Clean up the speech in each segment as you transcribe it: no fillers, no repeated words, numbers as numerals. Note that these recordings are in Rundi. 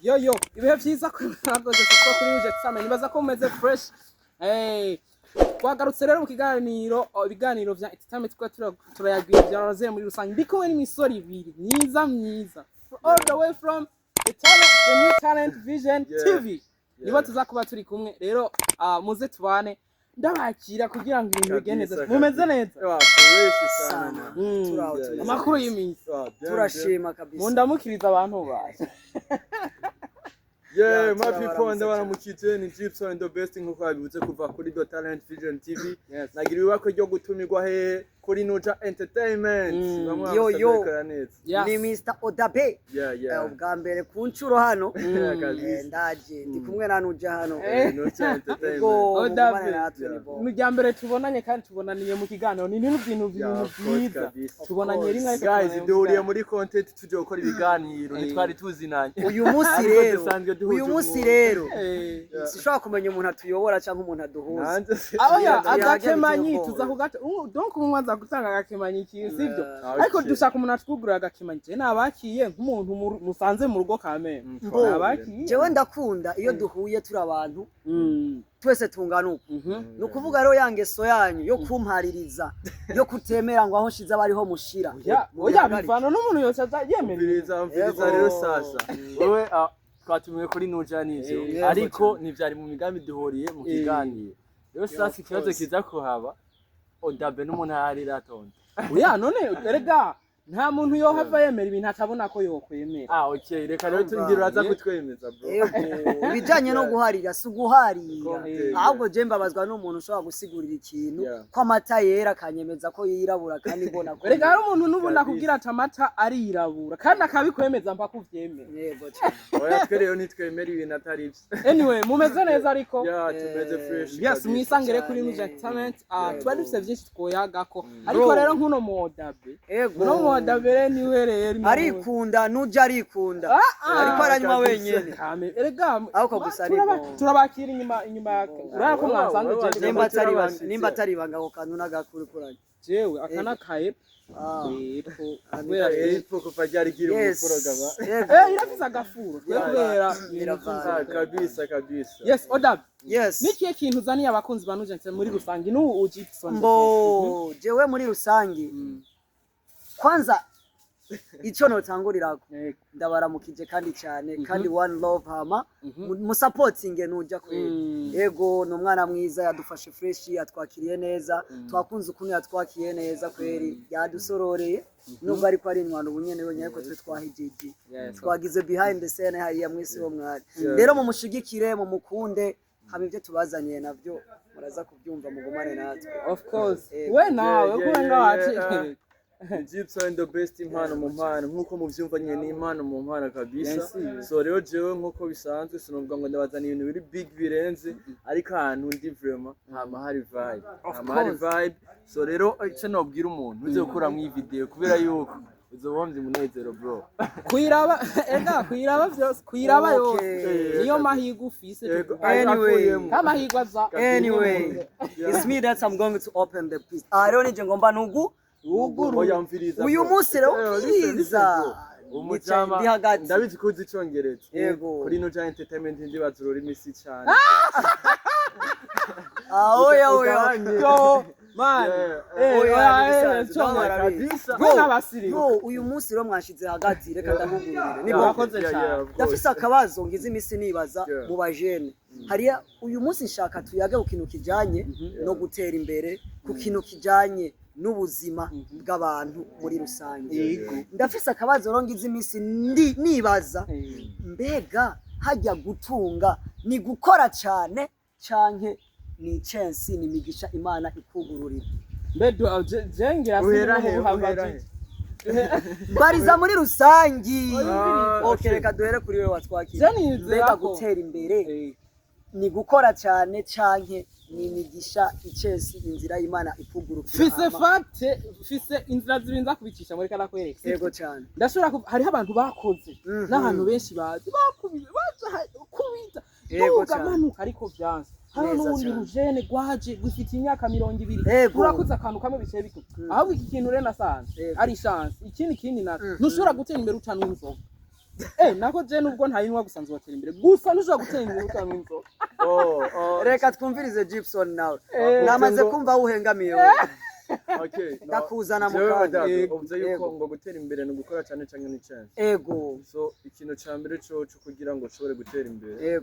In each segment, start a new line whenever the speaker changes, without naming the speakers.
Yo yo, ibihe vyiza kuri mwakoze subscribe kuri Nuje Tsame. Nibaza ko mumeze fresh. Hey, twagarutse rero mu kiganiro, ibiganiro vya entertainment, twa turayagira vya Rose muri rusange. Ndi kumwe n'imisoro ibiri myiza myiza, all the way from the New Talent Vision TV. Nibo tuza kuba turi kumwe rero, muze tubane, ndabakira kugira ngo ibintu bigende neza. Mumeze neza?
Fresh sana.
Sana.
Man.
Turaho, tumeze
Amakuru
neza.
y'iminsi?
Bien,
Turashima kabisa.
Mundamukiriza abantu baje.
Yeah,
Yeah,
my people,
turabaramutse.
Ndabaramukije, ni Gibson the best, nkuko babivuze, kuva kuri The Talent Vision TV.
Yes.
Nagira ibibakwe ryo gutumirwa he kuri Nuja Entertainment. Bamwe
Yo,
basanzwe
yo.
babikora neza.
Yes.
Ni Mr Odabe. Ubwa mbere ku nshuro hano.
Yeah, kabisa.
Ndaje ndi kumwe na Nuja hano.
Nuja Entertainment.
Ego,
Odabe.
mugumane natwe, ni bo.
Ni irya mbere tubonanye kandi tubonaniye mu kiganiro, ni ibintu
Yeah,
bintu
of course,
byiza.
kabisa.
Tubonanye
Of
rimwe, ariko
Guys,
tubonanye mu
duhuriye
kiganiro.
muri content, tuje gukora ibiganiro, ntitwari tuzinanye.
Uyu munsi
Ariko
rero,
dusanzwe duhuje
uyu munsi
umwuga.
rero sinshobora kumenya umuntu atuyobora cyangwa umuntu aduhuza.
Nanjye se-
Oya,
Tuyage
agakemanyi
biteye
tuza kugata. Donc umwe aza gutanga agakemanyi ki, sibyo?
Yeah.
Ariko
Okay.
dushaka umuntu atwugurura agakemanyi. Je nabakiye nk'umuntu musanze mu rugo kameme. Nabakiye.
Jewe ndakunda iyo duhuye turi abantu twese tungana uko. Ni ukuvuga rero ya ngeso yanyu yo kumpaririza, yo kutemera ngo aho nshize aba ariho mushira.
Oya oya, bivana n'umuntu yose aza yemera.
Umviriza, umviriza.
Yego.
Rero sasa wewe, twatumiwe kuri Nuja nivyo, ariko ntivyari mu migambi, duhuriye mu kiganiro. Rero sasa ikibazo
course.
kiza kuhaba, Odabe n'umuntu ahari ratonda.
Oya, none erega nta muntu yohava yemera ibintu atabona ko yokwemera.
Ah, okay, reka rero
Umva.
tugira uraza kutwemeza, bro.
Yego, ibijanye no guharira si uguharira,
Content.
ahubwo je mbabazwa n'umuntu ushobora gusigurira ikintu ko amata yera akanyemeza ko yirabura kandi mbona ko
Erega hari umuntu n'ubundi
Kabisa.
akubwira ati amata arirabura kandi akabikwemeza mpaka uvyemera.
Yego cyane.
Oya, twe rero ntitwemera ibintu atari byo.
Anyway, mumeze neza ariko?
Yeah, tumeze fresh.
Yes.
Kabisa.
Mwisangire
Cyane.
kuri Nuja Entertainment. Tuba dufise vyinshi twoyagako, ariko
Bro.
rero nk'uno Modabe,
Ego.
uno Modabe rero niwe rero
Arikunda, Nuja arikunda, ariko aranywa
Kabisa.
wenyene.
Kame erega.
Ariko gusa ni bon.
Turabakira inyuma inyuma, urabona ko mwasanze
Wewe,
je
Nimba atari ibanga,
Turabashitse.
nimba atari ibanga, ako kantu n'agakurukuranye.
Jewe aka nakaye
Ah.
epfo
Ah,
kubera
Epfo kuva ryari gira
Yes.
umufuro gaba.
Yego.
Irafise agafuro twe
Yeah.
kubera
Biravana.
Ah, kabisa kabisa.
Yes, Odabe.
Yes.
Nikihe kintu uzaniye abakunzi ba Nuja muri rusange n'ubu Ujipson?
Mbo jewe muri rusange, kwanza icyo notangurirako, ndabaramukije kandi cyane, kandi one love, hama musapotinge Nuja kweli. Ego, ni umwana mwiza, yadufashe fresh, yatwakiriye neza, twakunze ukuntu yatwakiriye neza kweli, yadusororeye nubwo ariko ari intwano ubunyene wenyine, ariko twe twahijiji, twagize behind the scene hariya mwisi wo mwari. Rero mumushigikire, mumukunde, hama ibyo tubazaniye navyo muraza kubyumva, mugumane natwe.
Of course.
Yego.
We nawe kuba ngawaci.
Yeah. Gibson the best, impano mu mpano, nkuko muvyumva nyene, ni impano mu mpano kabisa.
Yes.
So rero jewe nkuko bisanzwe sinovuga ngo ndabazana ibintu biri big birenze, ariko ahantu ndi vraiment hama hari vibe, hama hari vibe. So rero ico nobwira umuntu uze gukuramwo iyi video, kubera yuko uzobombye umunezero, bro.
Kuyiraba, ega kuyiraba vyose, kuyiraba yose niyo mahirwe ufise.
Yego,
Tuvuga.
Anyway.
akuyemo.
Kamahirwe aza.
Anyway, it's me that I'm going to open the piece. Ah, rero nije ngomba nugu
Wuguru.
Oya, mviriza,
uyu
bro.
munsi rero
Listen, listen,
umviriza.
bro. Umujama
Ndi hagati.
ndabizi ko uzi icongereza.
Yego.
Kuri Nuja Entertainment ndibaza ururimi si cane.
Ah, oya oya.
Ugabanye.
Yo man.
Yeah.
Oya,
Oya,
nibisanzwe,
conga.
barabizi.
Kabisa.
Bro, n'abasirimu.
Bro, uyu munsi rero mwashize hagati, reka ndamugurire. Ni
Yeah.
bon.
Wakoze
Yeah,
cyane.
yeah, of course.
Ndafise akabazo ngize imisi nibaza mu bajene. Hariya uyu munsi nshaka tuyage ku kintu kijanye no gutera imbere, ku kintu kijanye n'ubuzima bw'abantu muri rusange. Ndafise akabazo rero ngize imisi ndi nibaza, mbega hajya gutunga ni gukora cyane canke ni chance, ni imigisha Imana ikugururira?
Mbe je ngira
Uhera
sinzi
he,
ubuhava
uhera he?
Mbariza muri rusangi.
Ah,
Okay,
okay.
reka duhere kuri wewe watwakira.
Je nizera
Mbega
ko-
gutera imbere ni gukora cyane canke ni imigisha, icesi, inzira y'Imana ikugurukira?
Fise fate, fise inzira zibiri nza kubicisha muri kana kwereka.
Yego cyane.
Ndashobora hariho abantu bakoze n'abantu benshi bazi bakubiye baza kubita
Yego
duga
cyane.
manuka, ariko vyanse. Hariho
Neza
n'ubundi
cyane.
rujene rwaje rufite imyaka 20, rurakoze akantu kamwe biciye bikuta. Ahubwo iki kintu rero nasanze
Yego.
ari chance. Ikindi kindi na ntushobora gutera imbere utanwa inzoga. Nako je nubwo ntayinywa, gusa nzotera imbere, gusa ntushobora gutera imbere utanywa inzoga.
Oh.
Reka twumvirize Gibson nawe. Namaze kumva uhengamiye wewe.
Okay, no.
Ndakuzana mu
Jewe
kanya.
Madamu,
Yego.
uvuze yuko
Yego.
ngo gutera imbere ni ugukora cyane cyane ni chance. So ikintu ca mbere coco kugira ngo ushobore gutera imbere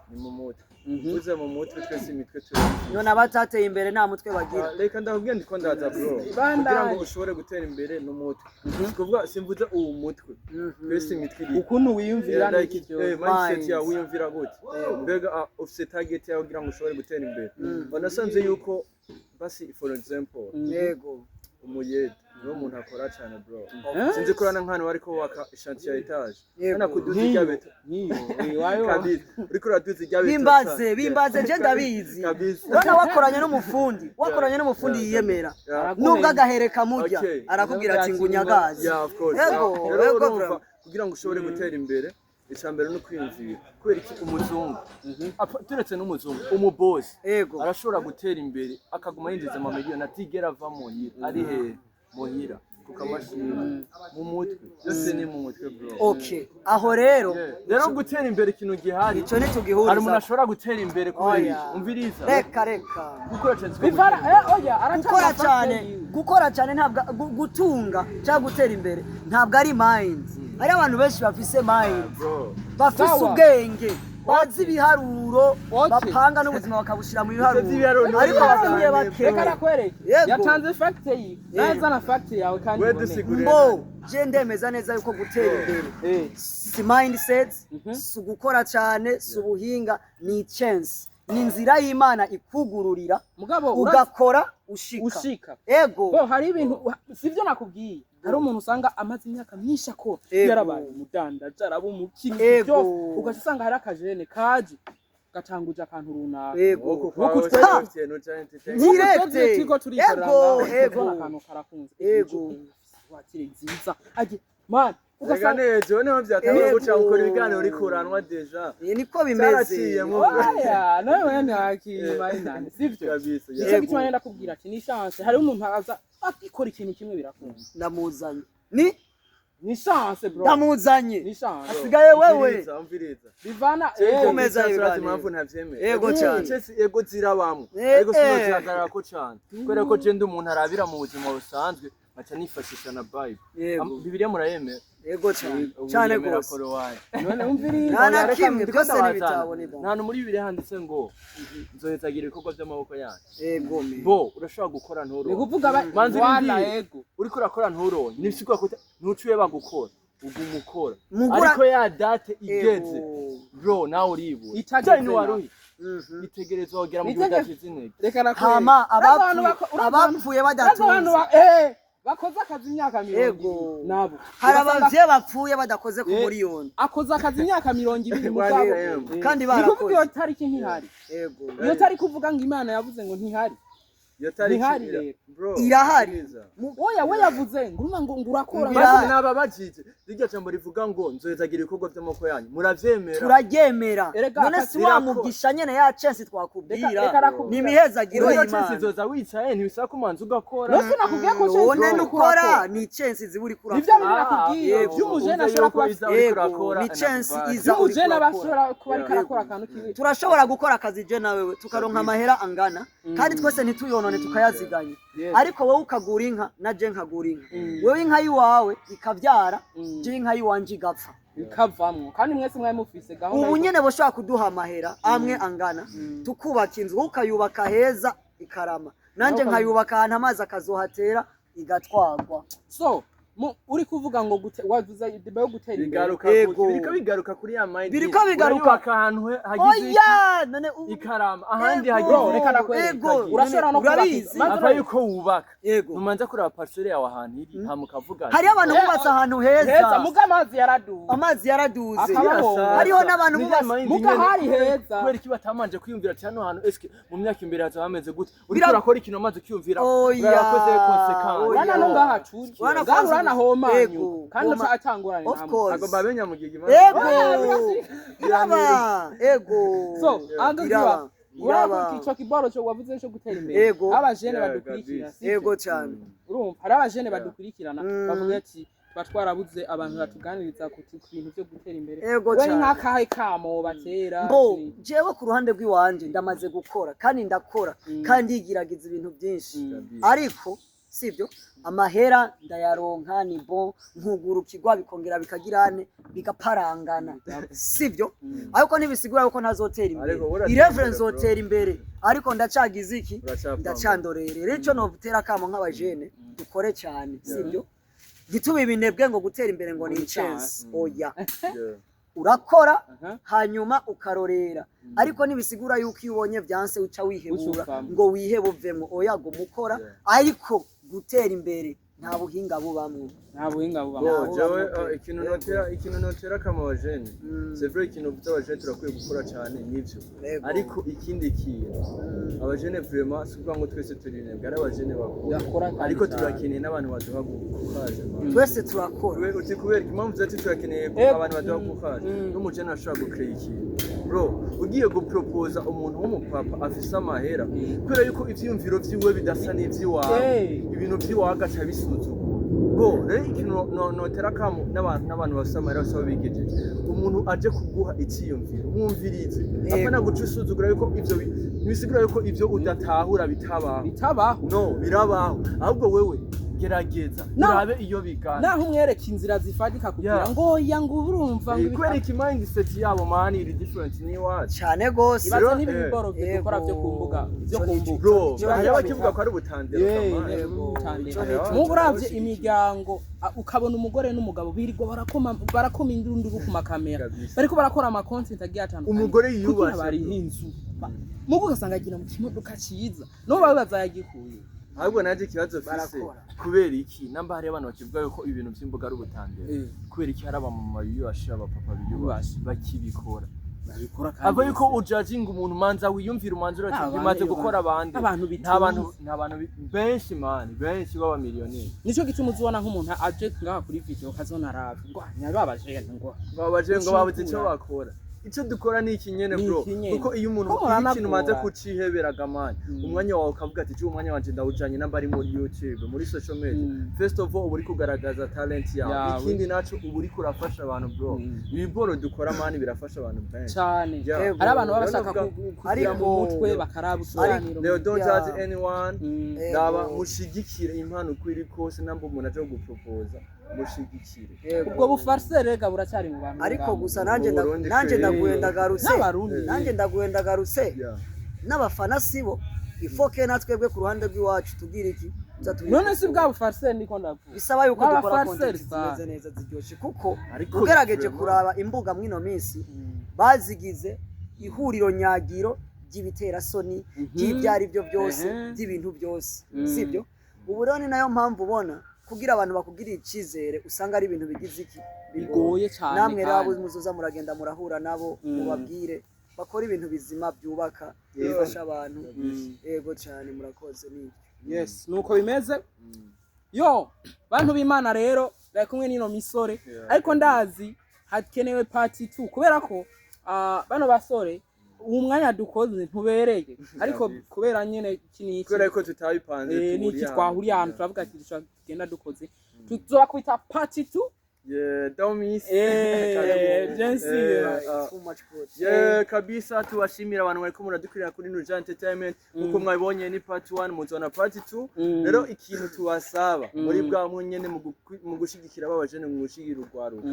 ni mu mutwe. Uvuze mu mutwe, twese imitwe turayifise.
None abatateye imbere nta mutwe bagira?
Ah, reka ndakubwira, ndiko ndaza, bro.
Bandanye.
Kugira ngo ushobore gutera imbere n'umutwe, si kuvuga, simvuze uwu mutwe, twese imitwe iri
Ukuntu wiyumvira
Yeah, like,
n'iki cyose.
Mindset
Mind.
yawe, wiyumvira gute? Mbega ufise target yawe kugira ngo ushobore gutera imbere? Wanasanze yuko basi, for example, umuyede niwo muntu akora cyane, bro. Sinzi ko urana nk'ahantu bariko bubaka chantier ya étage.
Yego.
Hana kuduza
Nk'iyo
irya beto.
Nk'iyo iwayo.
Kabisa, uriko uraduza irya beto.
Bimbaze, bimbaze, je ndabizi.
Kabisa.
Urabona wakoranye n'umufundi yiyemera, nubwo agahereka murya, arakubwira ati ngo unyagaze.
Yeah, of course.
Yego,
Rero
yego,
urumva,
bro.
kugira ngo ushobore gutera imbere, icya mbere ni ukwiyumvira. Kubera iki umuzungu, turetse n'umuzungu, umubosi arashobora gutera imbere akaguma yinjiza amamiliyoni atigera ava muhira? Ari hehe? Muhira ku kamashini. Mu mutwe, byose ni mu mutwe, bro.
Okay, aho rero.
Yeah. Rero gutera imbere, ikintu gihari,
Ico
hari umuntu
ntitugihuriza.
ashobora gutera imbere kubera
Oya.
iki? Umviriza.
Reka, reka.
Gukora cyane siko
Bivana
gutera imbere.
oya, aracana
Gukora
fact
cyane,
yiwe.
gukora cyane ntabwo gutunga cyangwa gutera imbere ntabwo ari mind. Hari abantu benshi bafise mind,
Bro.
bafise
Sawa.
ubwenge, bazi ibiharuro, bapanga n'ubuzima bakabushyira mu biharuro,
Ivyo vy'ibiharuro
ariko
ni
bapfuye
cyane.
bake.
Reka nakwereke.
Yego.
Yatanze fact yiwe, nazana fact yawe kandi
We
iboneye.
dusigurire.
Mbo je ndemeza neza yuko gutera imbere si mindset, si ugukora cyane, si ubuhinga, ni chance, ni inzira y'Imana ikugururira,
Mugabo
ugakora ushika.
Ushika.
Ego.
Bo hari ibintu, sivyo nakubwiye, hari umuntu usanga amaze imyaka myinshi akora, yarabaye umudandaza, araba umukinnyi, byose, ugaca usanga hari akajene kaje gatanguje akantu runaka.
Ego.
Nkuko
Nkuko
Direct.
Nk'uko twebwe turiko turikorera
Ego,
ngaho,
ego.
tubona akantu karakunze, voiture nziza aje man,
Rega
ugasanga
nejo niho byatangiye guca gukora ibiganiro uriko uranwa déjà.
Niko bimeze.
Cyaraciyemo.
Oya, nawe mwene wakiyuma inani, sivyo?
Kabisa.
Nicyo
Yego.
gituma nenda kubwira ati ni chance. Hari umuntu aza akikora ikintu kimwe, birakunda.
Ndamuzanye ni
Ni chance, bro.
Ndamuzanye.
Ni chance.
Asigaye wewe.
Umviriza, umviriza.
Bivana
Kumeza
Urazi
ibiganiro.
impamvu ntavyemera?
Yego cyane.
Chelsea ego zirabamwo, ariko sinozihagarara ko cane kubera ko je ndi umuntu arabira mu buzima busanzwe, nkaca nifashisha na Bible. Bibiliya murayemera?
Yego cyane.
Ubu
Cyane
yemera
gose.
Korowani.
None umviriza.
Nta na
Reka
kimwe,
ndiko
byose ni
ndabazana.
ibitabo, ni bon.
Nta hantu muri Bibiliya handitse ngo nzohezagira ibikorwa by'amaboko yanyu.
Yego me.
Bo urashobora gukora
Ni
nturonke.
kuvuga
Manzi
wala
urindire.
ego.
Uriko urakora nturonke, ntibisigura ko ntuciye bagukora, uguma ukora,
Mugura
ariko ya date igeze, bro, nawe uribura.
Itageze.
Cyane ntiwaruhi
Mhm.
itegerezwa wagera mu gihe udakiza intege.
Reka nakwereke.
Hama
Urazi abantu
abapfuye, abapfuye
urazi abantu
badatunze.
Bakoze akazi imyaka 20 nabo
Hari
Ugasanga
abavyeyi bapfuye badakoze ku miliyoni.
Akoze akazi imyaka 20, mugabo
Kandi
Ni kuvuga
barakoze.
iyo tariki ntihari. Iyo tariki uvuga ngo Imana yavuze ngo ntihari.
Iyo tariki
Ntihari rero.
Bro,
Irahari.
umviriza.
Oya, we yavuze ngo urumva ngo urakora.
Irahari.
Basi nababajije, rirya jambo rivuga ngo nzohezagira ibikorwa by'amaboko yanyu, muravyemera?
Turaryemera.
Erega
None si wa mugisha nyene ya chance twakubwira?
Reka nakubwira.
Ni imihezagiro
Iyo
y'Imana.
chance izoza wicaye, ntibisaba ko umanza ugakora.
Nose nakubwiye ko chance
None
iza
nukora
urakora.
ni chance ziba uri
Nivyo bintu
kurakora.
nakubwiye
Yego.
by'umujene ashobora kuba
iza uriko
Yego,
urakora
ni chance
anakuvana.
iza uri
by'umujene aba
kurakora.
ashobora kuba ariko arakora akantu kiwe.
Turashobora gukora akazi je nawewe tukaronka amahera angana, kandi twese ntituyonone, tukayaziganya, ariko wowe ukagura inka na je nkagura inka. Wewe inka y'iwawe ikabyara, je inka y'iwanje igapfa.
Ikavamwo, kandi mwese mwari mufise gahunda
Ubu nyene boshobora kuduha amahera amwe angana, tukubaka inzu, wowe ukayubaka heza ikarama, nanje nkayubaka ahantu amazi akazohatera igatwagwa.
So uri kuvuga ngo gute, wavuze débat yo gutera imbere.
Bigaruka biriko bigaruka kuri ya mind.
Biriko bigaruka.
Urayubaka ahantu hagize iki?
Oya, none
Ikarama, ahandi
Ego,
hagize
Bro, reka nakwereke.
ego,
Urashobora no kubaka
urabizi.
inzu. Maze
ava yuko wubaka,
Yego.
numanza kuraba parcelle yawe ahantu iri, hama ukavuga ati,
Hariho abantu bubatse ahantu
heza,
heza,
muga amazi yaraduze.
Amazi yaraduze.
Akabaho.
Hariho n'abantu
Ni ya
bubatse
mind
Muga
nyene.
hari heza.
Kubera iki batamanje kwiyumvira ati hano hantu eske mu myaka imbere hazoba hameze gute? Uriko urakora ikintu amaze kwiyumvira,
Oya.
urakoze conséquence.
Oya.
Urana no ngaha turi,
Urana
ngaha
kwanza
urana homanyu,
Ego.
kandi atangorane
Of
namwe.
course.
Agomba abenyamugiga.
Ego.
Oya,
Iraba. Ego.
So agakiba
Iraba.
urabona
Iraba.
ico kiboro cyo wavuze cyo gutera imbere,
Ego.
abajene
Yeah,
badukurikira,
kabisa.
sivyo?
Ego cyane.
Urumva hari abajene badukurikirana, bavuga ati Tuba twarabuze abantu batuganiriza ku bintu byo gutera imbere.
Ego
We ni
cane.
nk'akahe kamo batera?
Mbo jewe ku ruhande rw'iwanje ndamaze gukora kandi ndakora kandi yigiragiza ibintu byinshi, ariko sibyo, amahera ndayaronka, ni bon, nkugurukirwa, bikongera bikagirane, bigaparangana, sibyo? Ariko ntibisigura yuko ntazotera imbere.
Ariko uratera
Irevure
imbere, bro.
nzotera imbere, ariko ndacagize iki?
Uracapamba.
Ndacandorere. Rero icyo notera akamo nk'abajene, dukore cyane, sibyo? Ntitube ibinebwe ngo gutera imbere ngo ni
Ngo ni
chance, oya. Urakora, hanyuma ukarorera, ariko ntibisigura yuko iyo ubonye byanse uca wihebura.
Uca uvamwo.
Ngo wihebe uvemwo, oya, ngo mukora. Ariko gutera imbere nta buhinga bubamwo.
Nta buhinga buba.
Bo,
Ntaho
jewe
bamwe pe.
ikintu notera kama abajene, c'est vrai, ikintu uvuze, abajene turakwiye gukora cyane, nivyo. Ariko ikindi kintu, abajene vraiment, si ukuvuga ngo twese turi inebwe, ari abajene bakora.
Bakora kandi
Ariko
cyane.
turakeneye n'abantu baduha courage, man.
Twese turakora.
Uti kubera impamvu zacu turakeneye ko abantu baduha courage. N'umujene ashobora gucreate ikintu, bro, ugiye guproposa umuntu w'umupapa afise amahera, kubera yuko ivyiyumviro vyiwe bidasa n'ivy'iwawe, ibintu vy'iwawe agaca bisuzugura, bro. Rero ikintu notera kamo n'abantu bafise amahera basaba bigejeje, umuntu aje kuguha iciyumviro, mwumvirize. Apana guca usuzugura yuko ivyo ntibisigura yuko ivyo udatahura bitabaho.
Bitabaho.
No, birabaho, ahubwo wewe gerageza urabe iyo bigana.
Naho umwereka inzira zifatika kugira ngo oya, ngo urumva ngo
Kubera iki? Mindset yabo, man, iri different n'iwacu.
Cyane gose.
Ibaze
Rero,
n'ibi biboro dukora byo ku mbuga, byo ku mbuga.
Bro,
Ico
hari
nico.
abakivuga ko ari ubutandero, man.
Ubutandero.
Ico nico.
Nk'ubu uravye imiryango, ukabona umugore n'umugabo birirwa barakoma indunduru ku makamera, bariko barakora ama content agiye atandukanye.
Umugore
Kugira
yiyubashe,
bariha
bro.
inzu. Mugo ugasanga agira mu kimodoka ciza, n'ubu babibaza yagikuye.
Ahubwo naje ikibazo mfise,
Barakora.
kubera iki namba hari abantu bakivuga yuko ibintu by'imbuga ari ubutandero, kubera iki hari abamama biyubashe, abapapa biyubashe bakibikora?
Babikora kandi.
Ava yuko ujajinga umuntu, manza wiyumvira, umanza urati
Abantu
bimaze
iyo
gukora abandi.
abantu
Nta bantu,
bitunze.
nta bantu benshi, man, benshi b'abamiliyoneri.
Nico gituma uzibona nk'umuntu aje ngaha kuri video kazona arave ngo nyababajene ngo
Ngo abaje ngo babuze icyo
Ucikura.
bakora. Icyo dukora ni iki nyene,
Ni
bro.
iki nyene.
Kuko iyo umuntu,
Ko
iyo ikintu umaze
muranagora.
kuciheberaga, man, umwanya wawe ukavuga ati umwanya wanje ndawujanye namba ari muri YouTube, muri social media, first of all uba uri kugaragaza talent yawe.
Yawe.
Ikindi naco, uba uri kurafasha abantu, bro. Ibiboro dukora, man, birafasha abantu benshi.
Cane.
Yeah.
Yego.
Hari abantu baba
Rero
bashaka kugira mu mutwe bakaraba utuganiro.
Leo, don't judge anyone.
Yego.
Ndaba mushigikire impano uko iri kose. Namba umuntu aje kuguproposa, mushigikire.
Yego.
Ubwo bufarse rega buracyari mu bantu
Ariko
ngaho.
gusa nanjye
Mu Burundi
nanjye
kweri.
ndaguye ndagarutse.
N'Abarundi.
Nanjye ndaguye ndagarutse. N'abafana sibo ifoke, natwebwe ku ruhande rw'iwacu tugira iki? Tuza
None si bwa bufarse niko ndavuga?
Bisaba yuko dukora
N'abafariseri
content
sa.
zimeze neza, ziryoshe, kuko
Ariko
ugerageje
vraiment-
kuraba imbuga mw'ino minsi, bazigize ihuriro nyagiro ry'ibiterasoni, ry'ibyo ari byo byose, by'ibintu byose, sibyo? Ubu rero ni nayo mpamvu ubona kugira abantu bakugirira icyizere usanga ari ibintu bigize iki?
Bigoye cyane.
Namwe rero
Kandi.
abo muzoza muragenda murahura nabo, mubabwire bakora ibintu bizima byubaka, bifasha abantu. Yego cyane, murakoze, nibyo.
Yes, nuko bimeze. Yo bantu b'Imana, rero bari kumwe n'ino misore, ariko ndazi hakenewe part 2, kubera ko bano basore uwo mwanya dukoze ntubereye, ariko kubera nyene iki n'iki,
Kubera yuko tutabipanze,
n'iki
tuhuriye ahantu.
Twahuriye ahantu turavuga ati dushobora kugenda dukoze, tuzobakwita part 2.
Yeah, don't miss.
Eh, bien sûr.
Too much good.
Yeah, kabisa, tubashimira abantu bariko muradukurira kuri Nuja Entertainment. Nkuko mwabibonye, ni part 1, muzona part 2. Rero ikintu tubasaba muri bwa nyene mu gushigikira babajene, mu gushigikira urwaruka,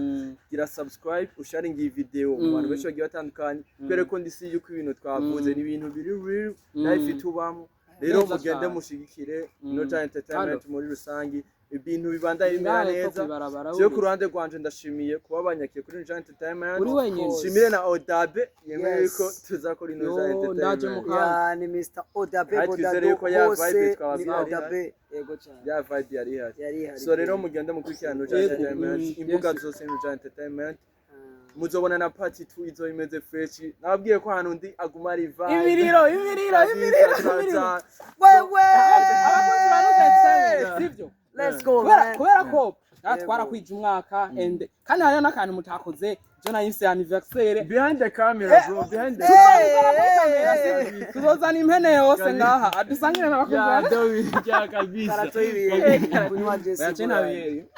gira subscribe, usharinga iyi video mu bantu benshi bagiye batandukanye, kubera ko ndisi yuko ibintu twavuze ni ibintu biri real life tubamo. Rero
Neza
mugende
cane.
mushigikire Nuja Entertainment muri rusangi, ibintu bibandaye bimera
Ngaho epfo
neza.
kw'ibarabara.
Jewe ku ruhande rwanje ndashimiye kuba banyakiye kuri Nuja Entertainment.
Uri wenyine.
Nshimire na Odabe yemeye
Yes.
yuko tuzakora Nuja
Yo, ndaje mu
Entertainment.
kanya.
Ya, ni Mr. Odabe.
Kandi twizere
Bodado
yuko ya vibe
hose ni
twababwiye yari
Odabe, yego cyane.
Ya vibe yari ihari.
Yari ihari.
So rero mugende mukurikirana Nuja
Yego,
Entertainment, imbuga
yes.
zose Nuja Entertainment. Muzobona na part 2 izo imeze fresh. Nababwiye ko ahantu ndi aguma ari vibe.
Imiriro, imiriro, imiriro, imiriro.
Wewe.
Abakozi ba Nuja Entertainment, sivyo?
Let's go,
Kubera
man.
kubera ko
Yego.
twarakwije umwaka and kandi hariho n'akantu mutakoze, jo nayise anniversaire.
Behind the camera, bro, behind the
Hey,
Tuzozana impene yose ngaha adusangire n'abakozi
Ya,
ba
dobi, ya kabisa.
Karato y'ibintu kunywa Jesse
Oya, je
Burayi.
ntabiyeri.